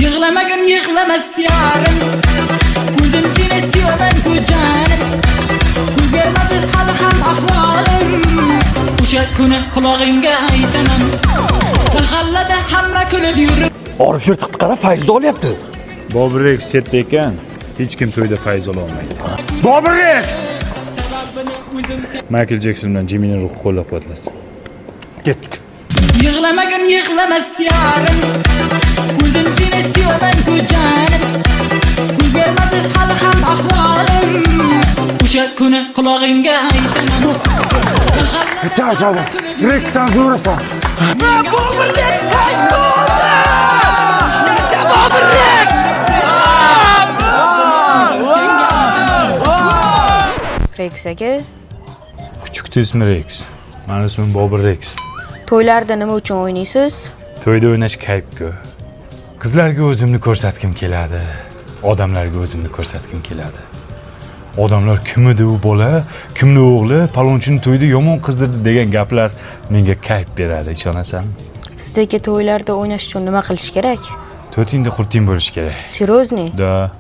Yig'lamagin, yig'lamas yorim. O'zim seni sevaman-ku, jonim. O'zgarmadi hali ham ahvolim. O'sha kuni qulog'ingga aytaman. Mahallada hamma kulib yurib. Orif yirtiqni qara, fayzni olyapti. Bobur Rex chetda ekan, hech kim to'yda fayz ola olmaydi. Bobur Rex! Sababini o'zim Michael Jackson bilan Jimmyni ruhi qo'llab-quvvatlasin. Ketdik. Yig'lamagin, yig'lamas yorim. O'zim seni sevaman-ku, jonim. O'zgarmadi hali ham ahvolim. O'sha kuni qulog'ingga aytaman. Charchadi. Rexdan zo'rasan. Bobur Rex fayzni oldi! Bobur Rex! Rex aka, Kuchukni ismi Rex. Mani ismim Bobur Rex. To'ylarda nima uchun o'ynaysiz? To'yda o'ynash kayf-ku. Qizlarga o'zimni ko'rsatgim keladi. Odamlarga o'zimni ko'rsatgim keladi. Odamlar kim edi u bola, kimni o'g'li, palonchini to'yda yomon qizdirdi degan gaplar menga kayf beradi, ishonasanmi? Sizdagi to'ylarda o'ynash uchun nima qilish kerak? To'rtingda qurting bo'lishi kerak. Серьезный? Да.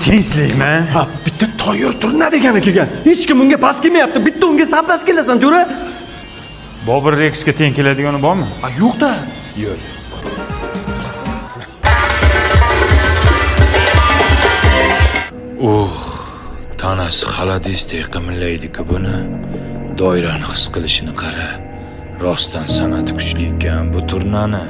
Tinchlikmi? Ha, bitta toyir turna degani kelgan. Hech kim unga past kelmayapti. Bitta unga san past kelasan, jo'ra. Bobur Rexga teng keladigani bormi? A, yo'q-da. Yo'q. Uh, tanasi xaladisdek qimillaydi-ku buni. Doirani his qilishini qara. Rostdan san'ati kuchli ekan bu turnani.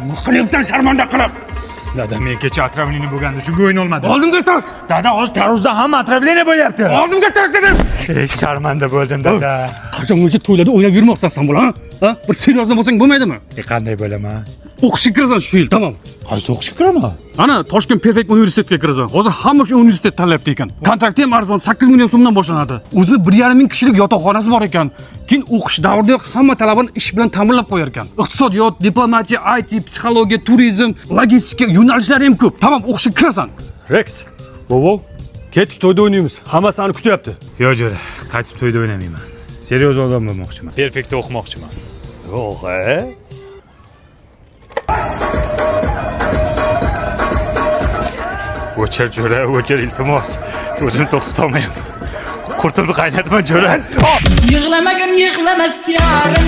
Nima qilyapsan, sharmanda qilib? Dada, men kecha отравление bo'lganda shunga o'yin olmadim. Oldimga tos! Dada, hozir tarvuzdan hamma отравление bo'lyapti. Oldimga tos dedim! Ey, sharmanda bo'ldim, dada. Qachongacha to'ylarda o'ynab yurmoqsan san bola, ha? Ha? Bir серьезный bo'lsang bo'lmaydimi? E, qanday bo'laman? O'qishga kirasan shu yil, tamom. Qaysi o'qishga kiraman? Ana, Toshkent Perfect universitetga kirasan. Hozir hamma shu universitet tanlayapti ekan. Kontrakti ham arzon, 8 million so'mdan boshlanadi. O'zini 1,5 ming kishilik yotoqxonasi bor ekan. Keyin o'qish davridayoq hamma talabani ish bilan ta'minlab qo'yar ekan. Iqtisodiyot, diplomatiya, IT, psixologiya, turizm, logistika yo'nalishlari ham ko'p. Tamom, o'qishga kirasan. Rex, bobo, ketdik, to'yda o'ynaymiz. Hamma seni kutyapti. Yo'q, jo'ra, qaytib to'yda o'ynamayman. Серьёз odam bo'lmoqchiman. Perfektda o'qimoqchiman. Yo'q, e? O'chir, jo'ra, o'chir, iltimos. O'zimni to'xtatolmayapman. Qurtimni qaynatma, jo'ra. Yig'lamagin, yig'lamas yorim.